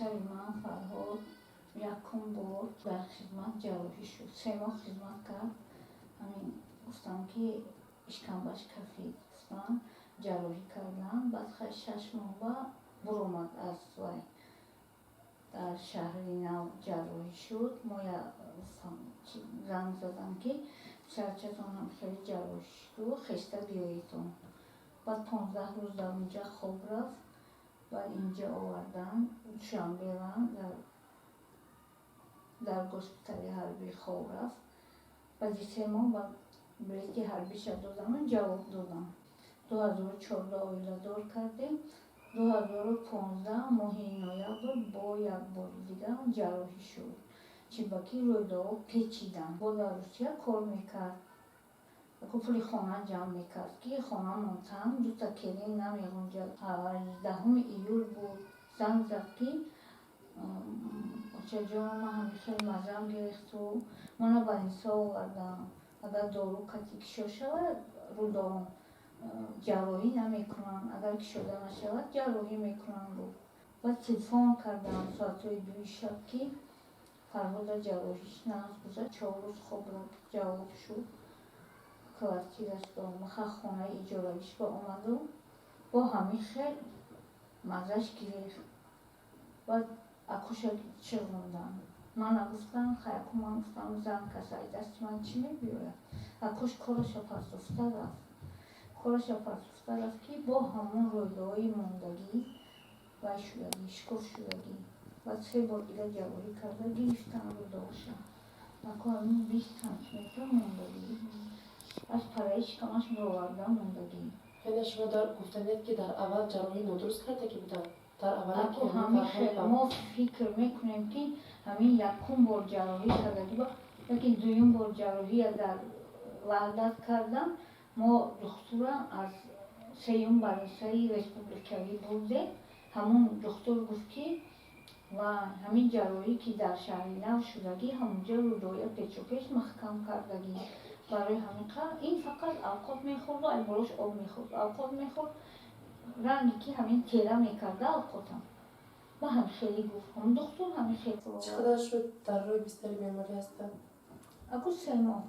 Писари ман Фарҳод якум бор дар хизмат ҷарроҳӣ шуд. 3 моҳ хизмат кард. Ҳамин гуфтам, ки ишкамбаш кафид, гуфтам, ҷарроҳӣ кардам. Баъд хай 6 моҳ ба буромад аз вай, дар Шаҳри Нав ҷарроҳӣ шуд. Мо занг задам, ки писарчатон ҳам хеле ҷарроҳӣ шуду, хеста биёедон. Баъд 15 рӯз дар онҷа хоб рафт. Баъд инҷа овардан, Душанбева, дар госпитали ҳарбӣ хоб рафт. Баъди 3 моҳ ба билети ҳарбиша додану ҷавоб додам. 2014 оиладор кардем. 2015 моҳи ноябр бо як бори дигар ҷарроҳӣ шуд, чибаки рӯйдоҳо печиданд. Бо дар Русия кор мекард, пули хона ҷамъ мекард, ки хонамон танг, дута келин намеғунҷад. 18 июл буд, занг зад, ки очаҷон, ман ҳамин хел маззам гирифту мана ба Нисо овардам. Агар дору кати кишо шавад, рӯдоҳом ҷарроҳӣ намекунанд, агар кишода нашавад, ҷарроҳӣ мекунанд, гуфт. Баъд телефон кардам соатҳои 2-и шаб, ки Фарҳода ҷарроҳиш нағз гузашт, 4 рӯз хоб рафт, ҷавоб шуд, квартираш ба ха хонаи иҷоравиш ба омаду бо ҳамин хел маззаш гирифт. Баъд акуша чиғондам, мана гуфтам, хай аку ман гуфтам, зан кас ай дасти ман чӣ мебиёяд? Акуш кораша партофта рафт, кораша партофта рафт, ки бо ҳамон рӯйдоҳои мондагӣ вай шудагӣ, шикоф шудагӣ. Баъд се бор дига ҷарроҳӣ карда гирифтам рӯдоҳоша. Аку ҳамин 20 сантиметр мондагӣ, аз параи шикамаш бироварда мондагӣ. Яъне шумо дар гуфтанед, ки дар аввал ҷарроҳӣ нодуруст карда ки буданд? Дар аввал Аку ҳамин хел мо фикр мекунем, ки ҳамин якум бор ҷарроҳӣ кардагӣ, лекин дуюм бор ҷарроҳия дар Ваҳдат кардам. Мо духтура аз сеюм больницаи республикавӣ бурдем. Ҳамон духтур гуфт, ки ва ҳамин ҷарроҳӣ, ки дар Шаҳри Нав шудагӣ, ҳамонҷо рӯдоя печу печ маҳкам кардагӣ. Барои ҳамин ин фақат авқот мехӯрду ай болош об мехӯрд, авқот мехӯрд, ранге ки ҳамин тера мекарда авқотам ба ҳам хеле, гуфт ҳамон духтур, ҳамин хел. Чӣ қадар шуд дар рӯи бистари беморӣ ҳастанд? Аку 3 моҳ,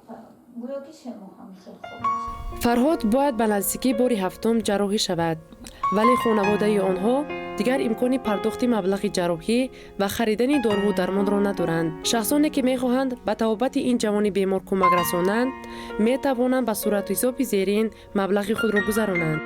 гӯё ки 3 моҳ ҳамин хел хоб аст. Фарҳод бояд ба наздикӣ бори ҳафтум ҷарроҳӣ шавад, вале хонаводаи онҳо дигар имкони пардохти маблағи ҷарроҳӣ ва харидани доруву дармонро надоранд. Шахсоне, ки мехоҳанд ба табобати ин ҷавони бемор кӯмак расонанд, метавонанд ба суратҳисоби зерин маблағи худро гузаронанд.